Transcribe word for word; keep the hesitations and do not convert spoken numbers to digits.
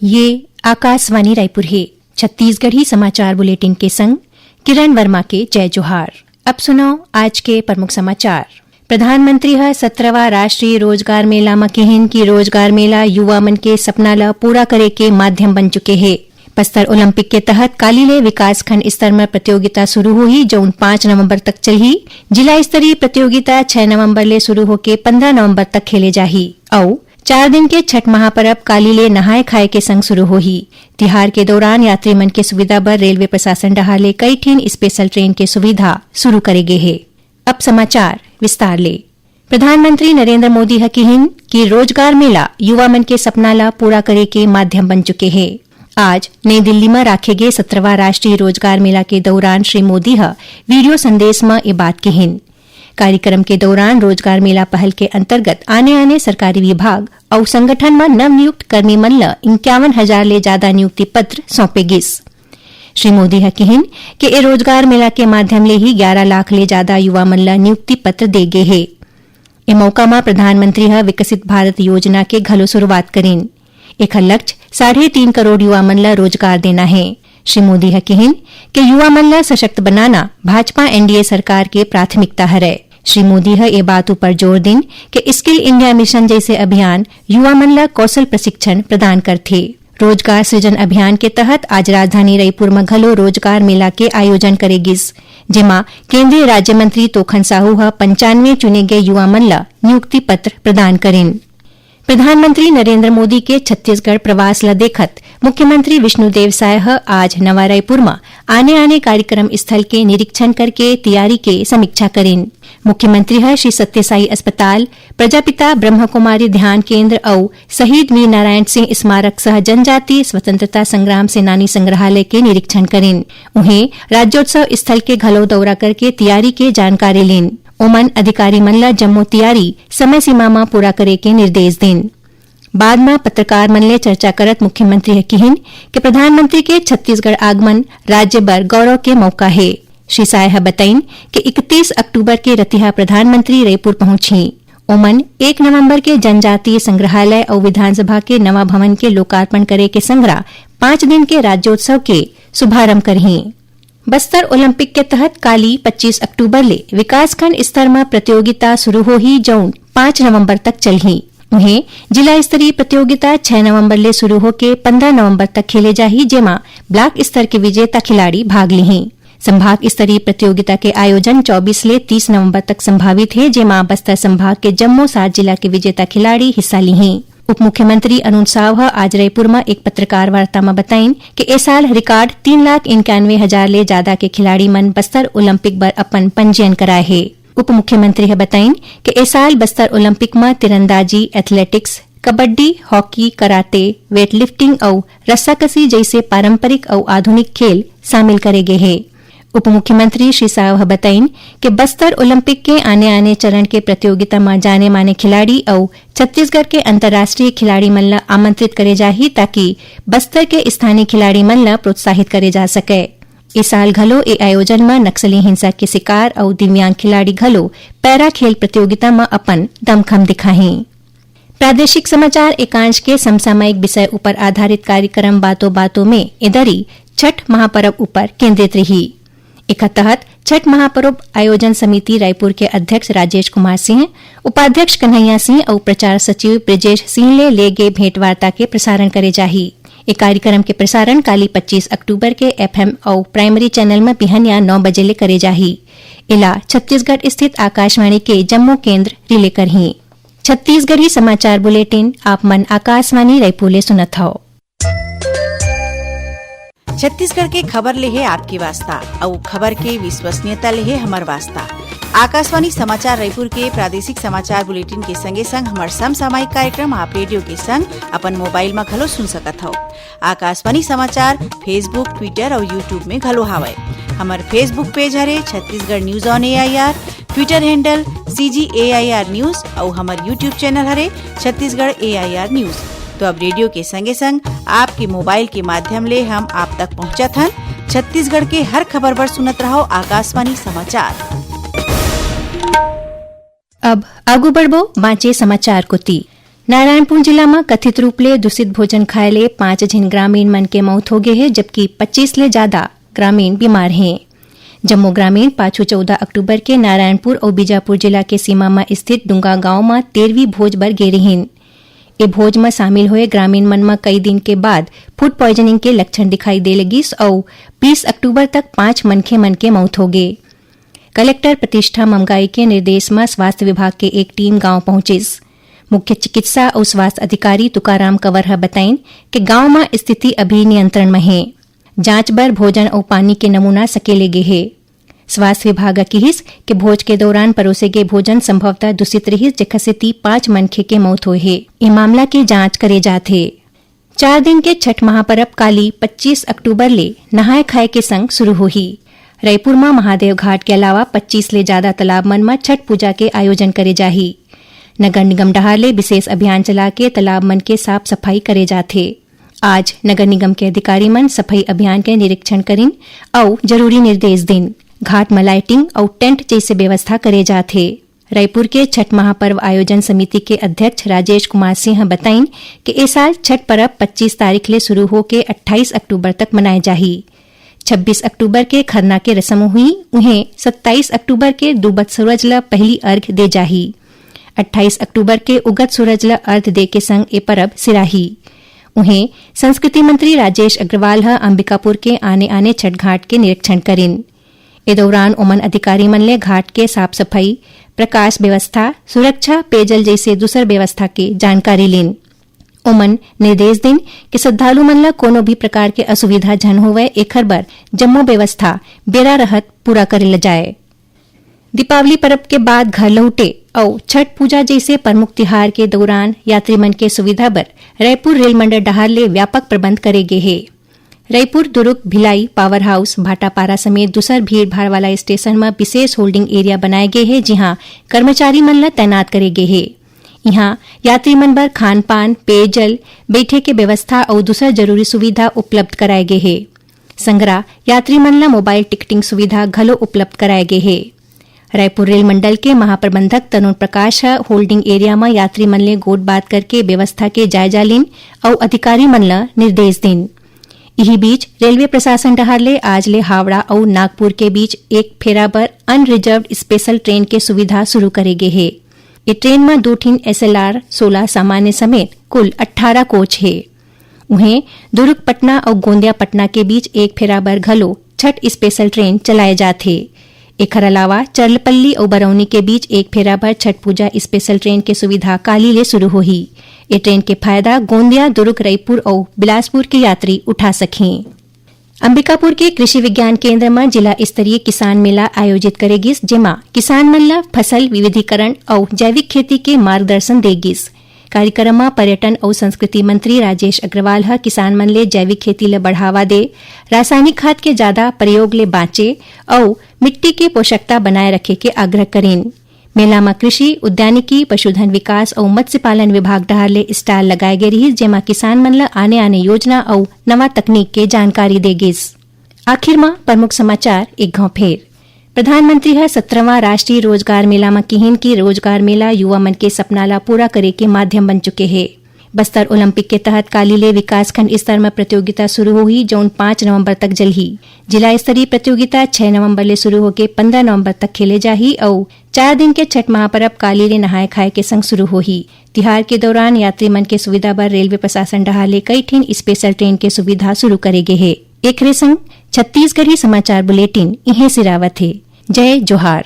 ये आकाशवाणी रायपुर हे। छत्तीसगढ़ी समाचार बुलेटिन के संग किरण वर्मा के जय जोहार। अब सुनव आज के प्रमुख समाचार। प्रधानमंत्री ह सत्रहवाँ राष्ट्रीय रोजगार मेला म किहिन कि रोजगार मेला युवा मन के सपना ल पूरा करे के माध्यम बन चुके हे। बस्तर ओलंपिक के तहत काली ले विकासखंड स्तर म प्रतियोगिता शुरू होही, जउन पाँच नवंबर तक चलही। जिला स्तरीय प्रतियोगिता छह नवंबर ले शुरू होके पन्द्रह नवंबर तक खेले जाही। अउ चार दिन के छठ महापर्व काली ले नहाय खाय के संग शुरू होही। तिहार के दौरान यात्री मन के सुविधा बर रेलवे प्रशासन डहार ले कई ठिन स्पेशल ट्रेन के सुविधा शुरू करे गे हे। अब समाचार विस्तार ले। प्रधानमंत्री नरेंद्र मोदी ह किहिन कि रोजगार मेला युवा मन के सपना ला पूरा करे के माध्यम बन चुके हे। आज नई दिल्ली म राखे गे सत्रहवाँ राष्ट्रीय रोजगार मेला के दौरान श्री मोदी ह वीडियो संदेश म ए बात किहिन। कार्यक्रम के दौरान रोजगार मेला पहल के अंतर्गत आने-आने सरकारी विभाग अउ संगठन म नवनियुक्त कर्मी मन ल इक्यावन हजार ले जादा नियुक्ति पत्र सौंपे गिस। श्री मोदी ह किहिन कि ए रोजगार मेला के माध्यम ले ही ग्यारा लाख ले जादा युवा मन ल नियुक्ति पत्र दे गे हे। ए मौका म प्रधानमंत्री ह विकसित भारत योजना के घलो शुरुआत करिन। एखर लक्ष्य साढ़े तीन करोड़ युवा मन ल रोजगार देना हे। श्री मोदी ह किहिन कि युवा मन ल सशक्त बनाना भाजपा एनडीए सरकार के प्राथमिकता हरय। श्री मोदी ह ए बात उपर जोर दिन कि स्किल इंडिया मिशन जइसे अभियान युवा मन ल कौशल प्रशिक्षण प्रदान करथे। रोजगार सृजन अभियान के तहत आज राजधानी रईपुर म घलो रोजगार मेला के आयोजन करे गिस, जेमा केंद्रीय राज्य मंत्री तोखन साहू ह पंचानवे चुने गए युवा मन ल नियुक्ति पत्र प्रदान करिन। प्रधानमंत्री नरेंद्र मोदी के छत्तीसगढ़ प्रवास ल देखत मुख्यमंत्री विष्णुदेव साय ह आज नवा रायपुर म आने-आने कार्यक्रम स्थल के निरीक्षण करके तैयारी के समीक्षा करिन। मुख्यमंत्री ह श्री सत्यसाई अस्पताल, प्रजापिता ब्रह्मकुमारी ध्यान केंद्र अउ शहीद वीर नारायण सिंह स्मारक सह जनजातीय स्वतंत्रता संग्राम सेनानी संग्रहालय के निरीक्षण करिन। उहें, राज्योत्सव स्थल के घलो दौरा करके तैयारी के जानकारी लीन। ओमन अधिकारी मन ल जम्मो तैयारी समय सीमा म पूरा करे के निर्देश दीन। बाद म पत्रकार मन ले चर्चा करत मुख्यमंत्री ह किहिन कि प्रधानमंत्री के छत्तीसगढ़ आगमन राज्य बर गौरव के मौका हे। श्री साय ह बताइन कि इकतीस अक्टूबर के रतिहा प्रधानमंत्री रईपुर पहुंचही। ओमन एक नवंबर के जनजातीय संग्रहालय अउ विधानसभा के नवा भवन के लोकार्पण करे के संघरा पांच दिन के राज्योत्सव के शुभारंभ करही। बस्तर ओलंपिक के तहत काली पच्चीस अक्टूबर ले विकासखंड स्तर म प्रतियोगिता शुरू होही, जउन पाँच नवंबर तक चलही। उहें, जिला स्तरीय प्रतियोगिता छह नवंबर ले शुरू होके पन्द्रह नवंबर तक खेले जाही, जेमा ब्लॉक स्तर के विजेता खिलाड़ी भाग लिही। संभाग स्तरीय प्रतियोगिता के आयोजन चौबीस ले तीस नवंबर तक संभावित हे, जेमा बस्तर संभाग के जम्मो सात जिला के विजेता खिलाड़ी हिस्सा लिही। उप मुख्यमंत्री अरुण साव ह आज रायपुर म एक पत्रकार वार्ता म बताइन कि ए साल रिकॉर्ड तीन लाख इक्यानवे हजार ले जादा के खिलाड़ी मन बस्तर ओलंपिक बर अपन पंजीयन कराए हे। उप मुख्यमंत्री ह बताइन कि ए साल बस्तर ओलंपिक म तीरंदाजी, athletics, kabaddi, hockey, karate, weightlifting अउ रस्साकसी जइसे पारंपरिक अउ आधुनिक खेल शामिल करे गे हे। उप मुख्यमंत्री श्री साव ह बताइन कि बस्तर ओलंपिक के आने-आने चरण के प्रतियोगिता म जाने-माने खिलाड़ी अउ छत्तीसगढ़ के अंतर्राष्ट्रीय खिलाड़ी मन ल आमंत्रित करे जाही, ताकि बस्तर के स्थानीय खिलाड़ी मन ल प्रोत्साहित करे जा सकय। ए साल घलो ए आयोजन म नक्सली हिंसा के शिकार अउ दिव्यांग खिलाड़ी घलो पैरा खेल प्रतियोगिता म अपन दमखम दिखाही। प्रादेशिक समाचार एकांश के समसामयिक विषय उपर आधारित कार्यक्रम बातों बातों में ए दरी छठ महापर्व उपर केंद्रित रही। एकर तहत छठ महापर्व आयोजन समिति रायपुर के अध्यक्ष राजेश कुमार सिंह, उपाध्यक्ष कन्हैया सिंह अउ प्रचार सचिव ब्रजेश सिंह ले ले गे भेंटवार्ता के प्रसारण करे जाही। ए कार्यक्रम के प्रसारण काली पच्चीस अक्टूबर के एफएम अउ प्राइमरी चैनल म बिहनिया नौ बजे ले करे जाही। एला छत्तीसगढ़ स्थित आकाशवाणी के जम्मो केंद्र रिले करही। छत्तीसगढ़ी समाचार बुलेटिन आप मन आकाशवाणी रायपुर ले सुनत हव। छत्तीसगढ़ के खबर ले हे आपके वास्ता, अउ खबर के विश्वसनीयता ले हे हमर वास्ता। आकाशवाणी समाचार रायपुर के प्रादेशिक समाचार बुलेटिन के संगे संग हमर समसामयिक कार्यक्रम आप रेडियो के संग अपन मोबाइल म घलो सुन सकत हव। आकाशवाणी समाचार Facebook, Twitter अउ YouTube में घलो हावय। हमर Facebook पेज हरे Chhattisgarh news on AIR, Twitter handle CG AIR news अउ हमर YouTube चैनल हरे छत्तीसगढ़ एआईआर न्यूज। तो अब रेडियो के संगे संग आपके मोबाइल के माध्यम ले हम आप तक पहुंचत हन। छत्तीसगढ़ के हर खबर बर सुनत रहव आकाशवाणी समाचार। अब आगू बढ़बो बांचे समाचार कोती। नारायणपुर जिला म कथित रूप ले दूषित भोजन खाए ले पांच झिन ग्रामीण मन के मौत हो गे हे, जबकि पच्चीस ले ज्यादा ग्रामीण बीमार हें। जम्मो ग्रामीण पाछू चौदह अक्टूबर के नारायणपुर अउ बीजापुर जिला के सीमा म स्थित डूंगा गांव म तेरहवीं भोज बर गे रिहिन। ए भोज म शामिल होए ग्रामीण मन म कई दिन के बाद फूड पॉइजनिंग के लक्षण दिखाई दे लगिस अउ बीस अक्टूबर तक पांच मनखे मन के मौत हो गे। कलेक्टर प्रतिष्ठा ममगाई के निर्देश म स्वास्थ्य विभाग के एक टीम गांव पहुंचिस। मुख्य चिकित्सा अउ स्वास्थ्य अधिकारी तुकाराम कंवर ह बताइन कि गांव म स्थिति अभी नियंत्रण म हे। जांच बर भोजन अउ पानी के नमूना सकेले गे हे। स्वास्थ्य विभाग ह किहिस कि भोज के दौरान परोसे गे भोजन संभवतः दूषित रिहिस, जेखर सेती पांच मनखे के मौत होए हे। ए मामला के जांच करे जात हे। चार दिन के छठ महापर्व काली पच्चीस अक्टूबर ले नहाय खाय के संग शुरू होही। रईपुर म महादेव घाट के अलावा पच्चीस ले ज्यादा तालाब मन म छठ पूजा के आयोजन करे जाही। नगर निगम डहार ले विशेष अभियान चला के तालाब मन के साफ सफाई करे जाथे। आज नगर निगम के अधिकारी मन सफाई अभियान के निरीक्षण करिन अउ जरूरी निर्देश दिन। घाट म लाइटिंग अउ टेंट जैसे व्यवस्था करे जाथे। रईपुर के छठ महापर्व आयोजन समिति के अध्यक्ष राजेश कुमार सिंह बताइन कि ए साल छठ पर्व पच्चीस तारीख ले शुरू होके अट्ठाईस अक्टूबर तक मनाए जाही। छब्बीस अक्टूबर के खरना के रस्म हुई, उहें सत्ताईस अक्टूबर के डूबत सूरज ल पहली अर्घ दे जाही। अट्ठाईस अक्टूबर के उगत सूरज ल अर्घ दे के संग ए परब सिराही। उहें, संस्कृति मंत्री राजेश अग्रवाल ह अंबिकापुर के आने-आने छठ घाट के निरीक्षण करिन। ए दौरान ओमन अधिकारी मन ले घाट के साफ-सफाई, प्रकाश व्यवस्था, सुरक्षा, पेयजल जैसे दूसर व्यवस्था के जानकारी लीन। ओमन निर्देश दिन कि श्रद्धालु मन ल कोनो भी प्रकार के असुविधा झन होवय, एखर बर जम्मो व्यवस्था बेरा रहत पूरा करे ल जाए। दीपावली पर्व के बाद घर लहुटे अउ छठ पूजा जैसे प्रमुख तिहार के दौरान यात्री मन के सुविधा बर रईपुर रेल मंडल डहार ले व्यापक प्रबंध करे गे हे। रईपुर, दुरुग, भिलाई, पावर हाउस, भाटापारा समेत दूसर भीड़ भाड़ वाला स्टेशन म विशेष होल्डिंग एरिया बनाए गे हे, जिहां कर्मचारी मन ल तैनात करे गे हे। इहां यात्री मन बर खान पान, पेयजल, बैठे के व्यवस्था अउ दूसर जरूरी सुविधा उपलब्ध कराए गे हे। संगरा यात्री मन ल मोबाइल टिकटिंग सुविधा घलो उपलब्ध कराए गे हे। रायपुर रेल मंडल के महाप्रबंधक तरुण प्रकाश ह होल्डिंग एरिया म यात्री मन ले गोठ बात करके व्यवस्था के जायजा लीन अउ अधिकारी मन ल निर्देश दीन। इही बीच, रेलवे प्रशासन डहार ले आज ले हावड़ा अउ नागपुर के बीच एक फेरा बर अनरिजर्व्ड स्पेशल ट्रेन के सुविधा शुरू करे गे हे। ए ट्रेन म दू ठिन एसएलआर सोलह सामान्य समेत कुल अट्ठारह कोच हे। उहें, दुर्ग पटना अउ गोंदिया पटना के बीच एक फेरा बर घलो छठ स्पेशल ट्रेन चलाए जात हे। एखर अलावा चर्लपल्ली अउ बरौनी के बीच एक फेरा बर छठ पूजा स्पेशल ट्रेन के सुविधा काली ले शुरू होही। ए ट्रेन के फायदा गोंदिया, दुर्ग, रईपुर अउ बिलासपुर के यात्री उठा सकही। अंबिकापुर के कृषि विज्ञान केंद्र म जिला स्तरीय किसान मेला आयोजित करे गिस, जेमा किसान मन ल फसल विविधीकरण अउ जैविक खेती के मार्गदर्शन दे गिस। कार्यक्रम म पर्यटन अउ संस्कृति मंत्री राजेश अग्रवाल ह किसान मन ले जैविक खेती ल बढ़ावा दे, रासायनिक खाद के जादा प्रयोग ले बांचे अउ मिट्टी के पोषकता बनाए रखे के आग्रह करिन। मेला म कृषि, उद्यानिकी, पशुधन विकास अउ मत्स्य पालन विभाग डहार ले स्टाल लगाए गे रिहिस, जेमा किसान मन ल आने-आने योजना अउ नवा तकनीक के जानकारी दे गिस। आखिर म प्रमुख समाचार एक घांव फेर। प्रधानमंत्री ह सत्रहवां राष्ट्रीय रोजगार मेला म किहिन कि रोजगार मेला युवा मन के सपना ला पूरा करे के माध्यम बन चुके हे। बस्तर ओलंपिक के तहत काली ले विकासखंड स्तर म प्रतियोगिता शुरू होही, जौन पाँच नवंबर तक जलही। जिला स्तरीय प्रतियोगिता छह नवंबर ले शुरू होके पन्द्रह नवंबर तक खेले जाही अउ चार दिन के छठ महापर्व काली ले नहाय खाय के संग शुरू होही। तिहार के दौरान यात्री मन के सुविधा बर रेलवे प्रशासन डहार ले कई ठिन स्पेशल ट्रेन के सुविधा शुरू करे गे हे। एकरे संग छत्तीसगढ़ी समाचार बुलेटिन इहें सिरावत हे। जय जोहार।